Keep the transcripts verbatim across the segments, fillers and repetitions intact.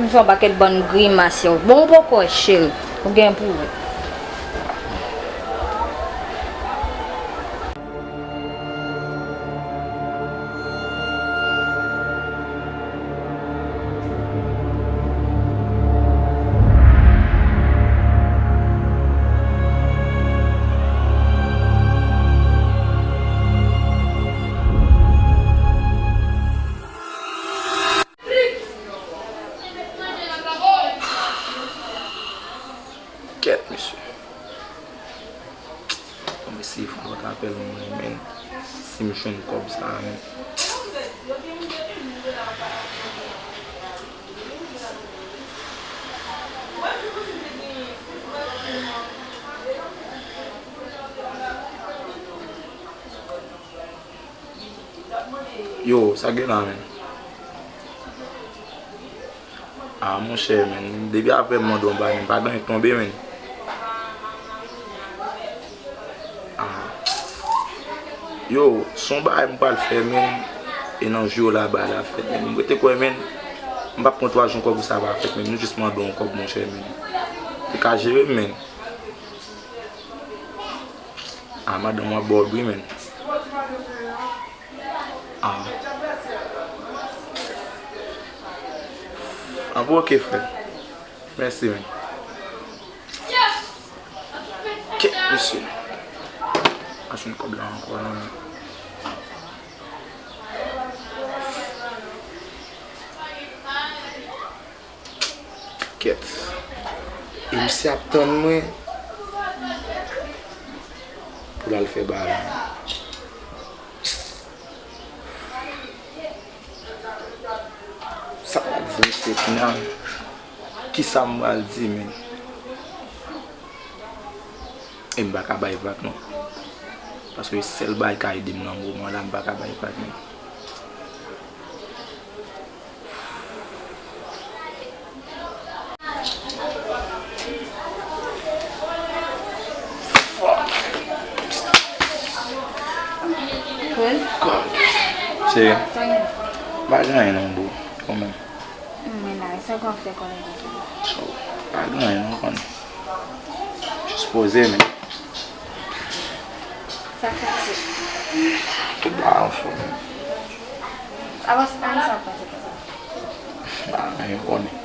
M fè yon pakèt bann grimas yo. Bon, ou poko wè, cheri. Ou gen pou wè. Kèt, mesye. Bon, mesye, fò w rapèl mwen, men, si m jwenn kòb sa a, men. Yo, sa gen la, men? Ah, monchè, men, depi apre m mande yon bagay, men, pa gen anyen k tonbe, men. Ah. Yo, se yon bagay m pral fè, men, e nan jou yo la, bagay la fèt, men. M rete kwè, men, m p ap pran twa jou ankò pou sa pa fèt, men. Nou jis mande yon kòb, monchè, men. Te ka jere, men. Ah, madanm w ap ba w bri, men. Ah. Ah, bon, ok, frè. Mèsi, men. Kèt, mesye. Pa jwenn kòb la ankò, non. Kèt. E misye ap tann mwen pou l al fè bagay la. Sa m pral di misye Tina? Kisa m pral di, men? E m pa ka bay vag, non. Paske sèl bagay ka ede m nan moman la, m pa ka bay vag, non. Fuck. Cheri, pa gen anyen non, boo. Kòman? Men la, sa w konn fè kòlè konsa? So, pa gen anyen non, konn. Jis poze, men. Sa k pase? Tout bagay anfòm. Avan se pa sa k pase konsa. Pa anyen, konnen.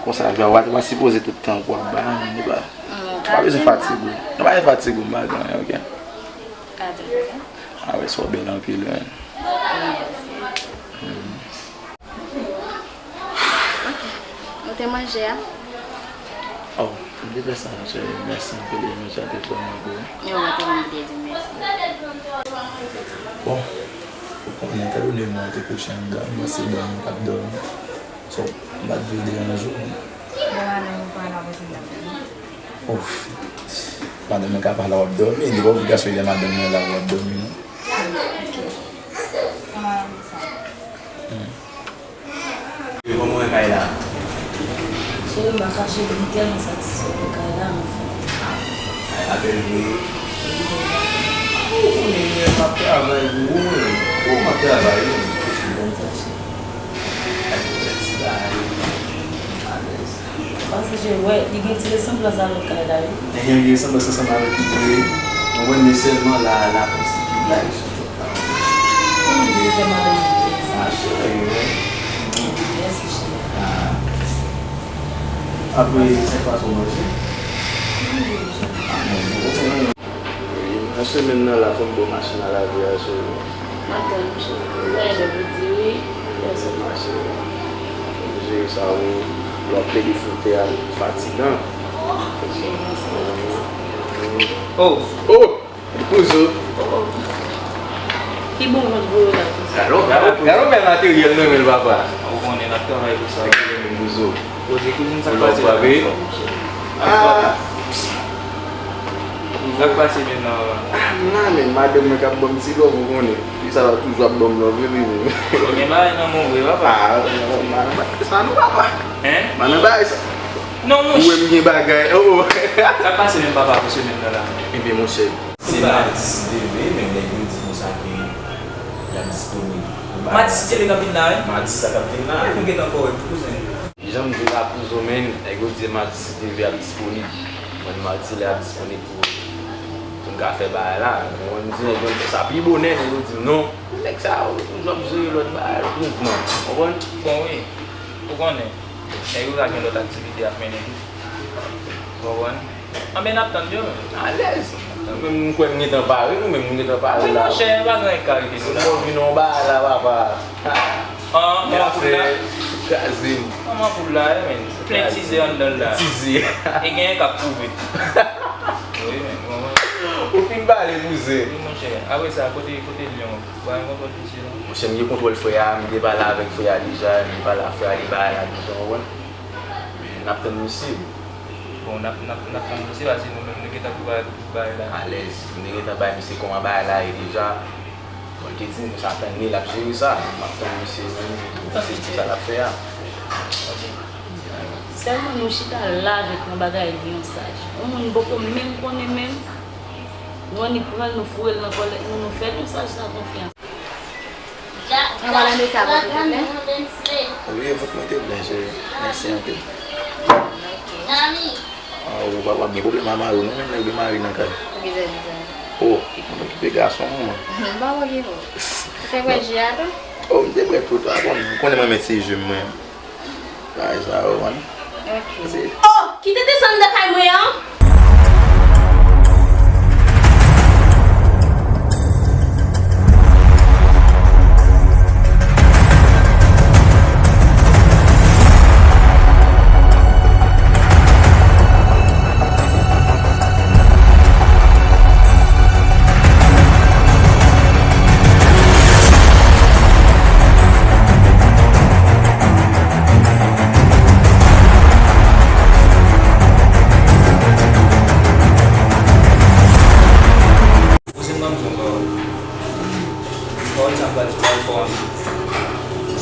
Konsa, w pa, w pa sipoze tout tan pou w ap bay anyen, li pa. Ou pa bezwen fatige w. Nou pa bezwen fatige w, m pa gen anyen, ok? Ka di l konsa. Ah, wè, sa w bèl anpil, men. Ok. Ou te manje a? Oh, m te fè sa, monchè. Mèsi anpil, e manje a te vrèman gou. Yo, mwen tou, mwen te di mèsi. Bon, ou konnen, etandone mwen te kouche anndan, mwen se dòmi m t ap dòmi. So, m pa t vle deranje w. Bon, madanm ou pa la, paske m t ap dòmi. Ouf. Madanm mwen ka pa la, w ap dòmi. Li pa obligasyon lè madanm mwen la, w ap dòmi, non. Ah, ok. Kòman sa? Hmm. Yo, kòman w wè kay la? Cheri, m pa kache, m tèlman satisfè de kay la, men. Kay la bèl vre. Ou konnen mwen p ap travay pou ou, men. Ou m ap travay, men. Ou konn sa, cheri. Kay la bèl, ti bagay. Alèz. Paske, cheri, wè, li gen ti resanblans a lòt kay la, wi. Li gen resanblans ansanm avèk li vre. Mwen, men sèlman la, la, kòmsi ki laj. Mwen vle fè madanm mwen plezi. Ah, cheri, wi. Mèsi, cheri. Ah. Apre, sa k pase w manje? Manje, cheri. Ah, manje, bon, bon. Nan semèn nan la, fò m ba w machin a lave a, cheri. M ap tann ou, cheri. Lè w di wi, lè w sot mache. Fò m jere sa, wi. Lè w ap plede fwote a, li fatigan. Cheri, mèsi. Oh! Oh! Bouzo. Ki bon vant voye la konsa. Gade yon bèl materyèl nan men l, papa. Ou konnen n ap travay pou sa. Bouzo. Koze kouzin, sa k pase la? Ah. Sa k pase menm nan? Ah, m la menm, madanm mwen k ap ban m ti love, ou konnen. Li sa va toujou ap ban m love, wi, wi. Ou gen bagay nan men w vre, papa. Ah, non, m pa nan bagay sa, non, papa. Hein? M pa nan bagay sa. Non, mouch. Ou wè m gen bagay. Oh. Sa k pase menm, papa, pou semèn nan la? Ebyen, monchè. Se Madis li te vle, men nèg yo di konsa ke l ap disponib. Madis se li k ap vin la, wi. Madis sa k ap vin la, wi. Nou gentan kòrèk tou, kouzen. Jan m di w la, Kouzo, men, nèg yo di m a disponib, ap disponib. Mwen, m a di lè ap disponib pou, pou n ka fè bagay la. Mwen, m di nèg yo m fè sa pi bonè, nèg yo di m non. Nèg sa yo toujou ap jere lòt bagay, lòt mouvman. Ou konprann? Bon, wi. Ou konnen, nèg yo ka gen lòt aktivite y ap mennen tou. Ou konprann? Anben, n ap tann yo, men. Alèz. Nou menm, m kwè m gentan pare, nou menm, nou gentan pare la. Wi, monchè, pa gen anyen k ka rete nou la. Bon, vin nan bagay la, papa. Ah, manman poul la. Kraze m. Manman poul la, wi, men. Plen tizè anndan l la. Tizè. E genyen k ap pwouve. Wi, men, manman. Ou fin pale, kouzen. Wi, monchè. Apre sa, kote, kote lyon? Ou pa gen kontwòl misye, non? Monchè, m gen kontwòl frè a, m te pale avèk frè a deja, m te pale ak frè a de bagay la deja, ou konprann? N ap tann misye. Bon, n ap, n ap, n ap tann misye, paske nou menm, nou gentan prepare pou tout bagay la. Alèz, nou te gentan bay misye kòman bagay la ye deja. Bon, l te di m konsa, tann li, l ap jere sa. M ap tann misye menm, misye di sa l ap fè a. Ok. Sèlman nou chita la avèk yon bagay lyon saj. Yon moun m poko menm konnen menm. Nou annik pran l, nou foure l nan kòlèt nou, nou fè lyon saj sa konfyans. An pale de sa, pa te plen? Wi, vant mwen te plen, cheri. Mèsi anpil. Ah, ou pa, pa gen pwoblèm a mari w, non, menm lè gen mari nan kay. Bizè, bizè. Oh, ou konn okipe gason, manman. M pa okipe w. Ou te bwè ji a tou? Oh, m te bwè tout, a, bon, ou konnen mwen met ti ji m, mwen. Bagay sa yo, man. Ok. Oh, kite desann nan kay mwen an. Poze m ban m di yon pawòl. Pawòl sa m pral di pawòl fò anpil.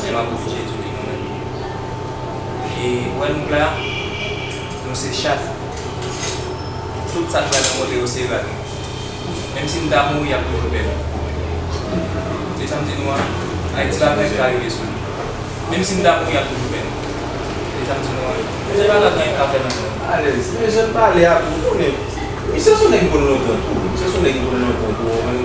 Men m ap oblije di w li kanmenm. E ou wè nou la, nou se chat. Tout sa k pral rankontre yo se rat. Menm si m ta mouri, y ap toujou pè m. Se sa m di nou an, Ayiti la, anyen ka rive sou nou. Menm si m ta mouri, y ap toujou pè m. Se sa m di nou an. Misye pa ka gen anyen ka fè nan nou. Alèz, men jan n pale a tou, ou konnen. Misye se yon nèg m konn lontan tou. Misye se yon nèg m konn lontan tou. Mwen,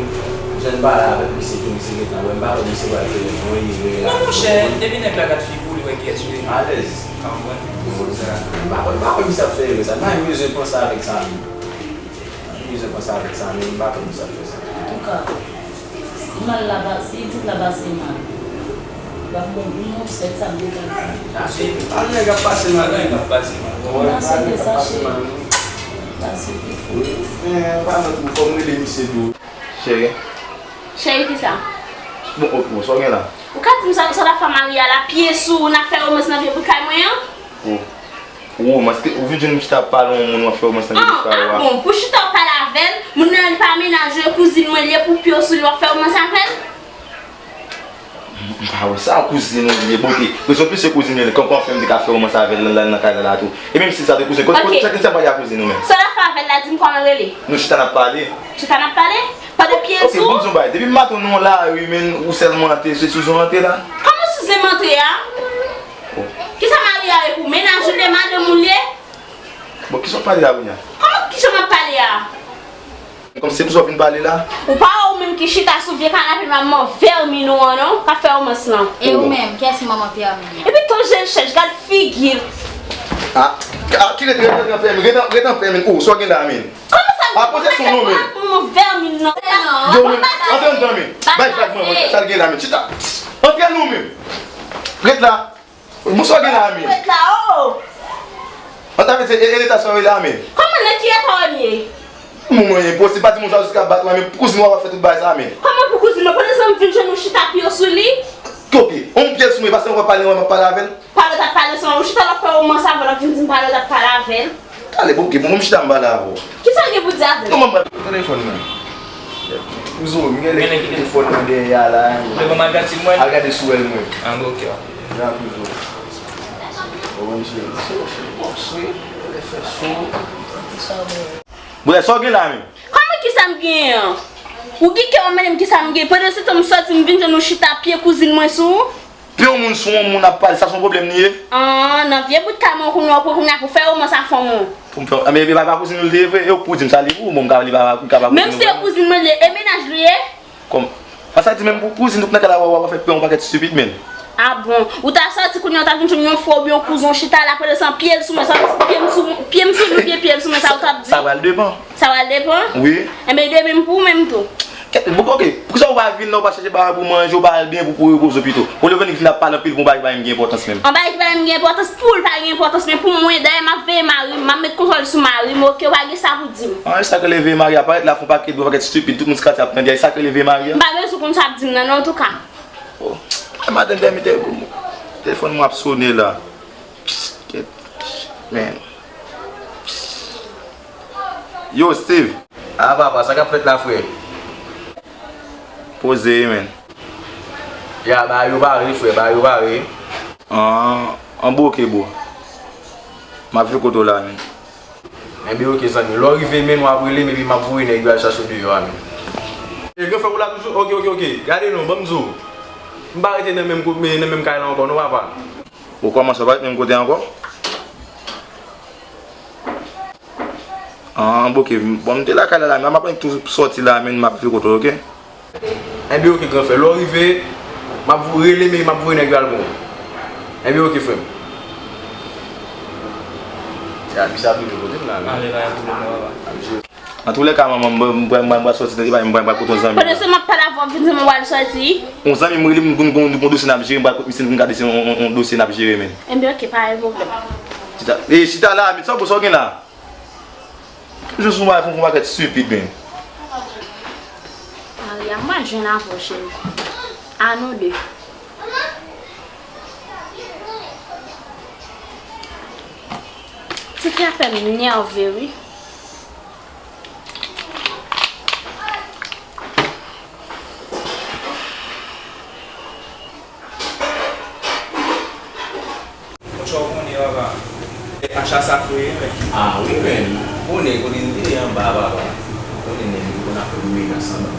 jan n pale avèk misye tou, misye gentan wè m pa kwè misye pral fè yon erè la. Non, monchè, depi nèg la gad figi w, li wè kiyès ou ye. Alèz. Ou konprann? M pa kwè, m pa kwè misye ap fè erè sa. M pa menm bezwen panse avèk sa menm. Li bezwen panse avèk sa, men m pa konn sa fè sa. Antouka, si mal la pa, si tit la pase mal, l ap bon pou nou, sèl sa m te ka di. Sa se, pa nèg ap pase mal, nèg ap pase mal. N a sete sa, cheri. Pase pi fou. Wi, men pa nan twou, fò m rele misye tou. Cheri. Cheri kisa? Bon, ok, bon, sa w gen la? Ou ka di m sa, sa w t ap fè Maria la, pye sou ou, n ap fè womans nan vye bout kay mwen an? Oh. Ou womans, ou vin jwenn m chita ap pale yon moun w ap fè womans nan vye bout kay ou a. Ah bon, pou chita w ap pale avè l, moun nan li pa menaj ou, e kouzin mwen li ye, pou pye w sou li w ap fè womans avè l? M pa wè sa, kouzin ou li ye, bon, ok. Rezon plis se kouzin mwen, kankou an fè m te ka fè womans avè l nan, nan, nan kay la, la tou. E menm si sa te kouzin, kote, kote, sa ki sa m pale a kouzin ou menm? Sa l ap fè avè l la, di m kòman l rele. Nou chita n ap pale. Chita n ap pale? Pandan pye sou ou? Ok, bon, di yon bagay, depi m pa tann ou la, wi, men ou sèlman antre, se sou zon antre la. Kòman sou zon antre a? Kisa Maria ye pou menaj ou li ye, madanm ou li ye? Bon, kisa w pale la, Brunia? Kòman kijan m ap pale a? Kòm se pou sa w vin pale la? Ou pa wè ou menm ki chita sou vye kanape manman vèmin ou an non, k ap fè womans lan. E ou menm, kiyès manman vèmin? Epi ton je l chèch, gad figi l. Ah, ah, ki ret, ret, ret an pè, men, ret an, ret an pè, men. Oh, sa w gen la, men? Kòman sa? Ah, poze sou nou, men. Manman vèmin nan. Yo, men, antre anndan, men. Bay vag, manman, sa l gen la, men. Chita. Antre nou, men. Ret la. Bon, sa w gen la, men? Ret la, oh. An ta vle di, e, e leta sa w ye la, men? Kòman nan ki eta w ye? Mwen, mwen, enposib, pa di m yon jalouzi k ap bat mwen, men pou kouzin mwen w ap fè tout bagay sa, men. Kòman pou kouzin mwen? Pandan sa m vin jwenn ou chita pye w sou li? Ki pye? On pye sou mwen, paske mwen pale, mwen pale avè l. Pale w t ap pale sou mwen, ou chita w ap fè womans avè l, w ap vin di m pale w t ap pale avè l. Talè, bon, ok, bon, m chita m pale avè w. Kisa w gen pou di avè l? Non, mwen pral. Telefòn mwen. Kouzo, m gen lè kite telefòn nan dèyè a la. Ou vle ban m al gad si m wè l? Al gade si w wè l mwen. Ah, bon, ok, ok. Jan Kouzo. Ou wè misye, misye, misye, misye, lè fè cho. Brè, sa w gen la, men? Kòman kisa m genyen an? Ou gen kè w mande m kisa m gen. Pandan se tan m sòti, m vin jwenn ou chita pye kouzin mwen sou ou. Vye yon moun sou yon moun ap pale, sa se yon pwoblèm li ye? An, nan vye bout kay mwen kounye a, ou pran kounye a pou fè romans ak fanm ou. Pou m fè, men epi papa kouzin ou li te ye vre, e ou k pou di m sa li pou ou, bon, m ka li papa, m ka pa kouzin ou vrèman. Menm si e kouzin mwen li ye, e mennaj li ye? Kòm, sa sa di menm pou kouzin ou k nan kay la, w ap fè pran yon pakèt stupid, men. A bon, ou ta sòti kounye a, ou ta vin jwenn yon frè oubyen yon kouzin w chita la, pandan san pye l sou mwen, sa pye m sou, pye m sou li oubyen pye l sou mwen, sa ou t ap di? Sa pral depan. Sa pral depan? Wi. Enben, demen m pou ou menm tou. Kèt, bon, ok, poukisa ou pa vin la, ou pa chèche bagay pou manje, ou pa al byen pou, pou repoze w pito? Olye w vin vin ap pale anpil pou yon bagay ki pa menm gen enpòtans menm. Yon bagay ki pa menm gen enpòtans, pou l pa gen enpòtans, men pou mwen, dayè m ap veye mari m, m ap met kontwòl sou mari m, ok, ou pa gen sa pou di m. An, sa k rele veye mari a, parèt la fè yon pakèt bri, yon pakèt stupid, tout moun sou katye ap tande, sa k rele veye mari a? M pa bezwen konn sa w ap di m nan, non, antouka. Oh, madanm dèmi te, telefòn mwen ap sone la. Kèt, men. Yo, Steve. Ah, papa, sa k ap fèt la, frè? Poze, men. Ya, bagay yo pare, frè, bagay yo pare. An, an, bon, ok, bro. M ap vin kote w la, men. Enben, ok, zanmi. Lè w rive, men, w ap rele m, epi m ap voye nèg yo al chache w deyò a, men. E, granfrè, ou la toujou? Ok, ok, ok. Gade non, ban m di w. M pa rete nan menm ko-, men, nan menm kay la ankò, non, papa. Ou kòmanse, w pa ret menm kote ankò? An, bon, ok. Bon, m te lakay la, la, men m ap annik tou sòti la, men m ap vin kote w, ok? Enben, ok, granfrè. Lè w rive, m ap vo-, rele m, m ap voye nèg yo al pran w. Enben, ok, frè m. Ya, misye ap rive kote m la, men. Ale, pa gen pwoblèm, non, papa. Antoulèka, manman, m, m, m, m, m pral sòti nan li, m pral, m pral kote yon zanmi m. Pandan se m ap pale avè w, w ap vin di m w pral sòti? Yon zanmi m rele m, m, m, m, yon dosye n ap jere, m pral kote misye, m gade se yon, yon, yon dosye n ap jere, men. Enben, ok, pa gen pwoblèm. Chita, e, chita la, men, sa w, sa w gen la? Jis yon bagay, fè yon pakèt stupid, men. Maria, m pral jwenn avè w, cheri. A nou de. Ti fi a fè m nève, wi. Monchè, w konnen, papa. Acha sa fou ye, men. Ah wi, men. Ou konnen kote n te ye anba, papa. Ou konnen nèg yo konn ap fè meyas anba.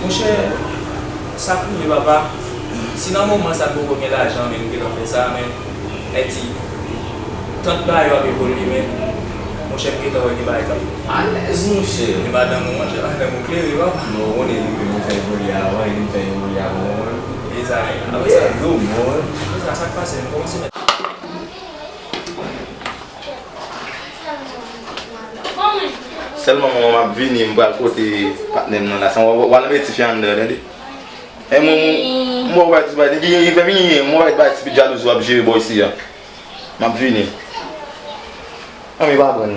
Monchè, sa fou ye, papa. Si nan moman sa n poko gen lajan, men, nou gentan fè sa, men. Nèg di, tant bagay yo ap evolye, men. Monchè, m gentan wè gen bagay k ap fèt. Alèz, monchè. E madanm ou, monchè, madanm ou klere, papa. Non, ou konnen li menm, li fè evolye avan, li fè evolye avan mwen. E sa, apre sa, yo, mwen. Apre sa, sa k pase, nou kòmanse mèt. Sèlman, manman, m ap vini, m pral kote patnè m nan la. San w, w, w al anmete ti fi a anndan, tande. E mwen, mwen, mwen, w ap di bagay, gen, gen, gen, gen, mwen, w ap di bagay, ti fi jalouzi w ap jere bò isi a. M ap vini. An, men pa pran.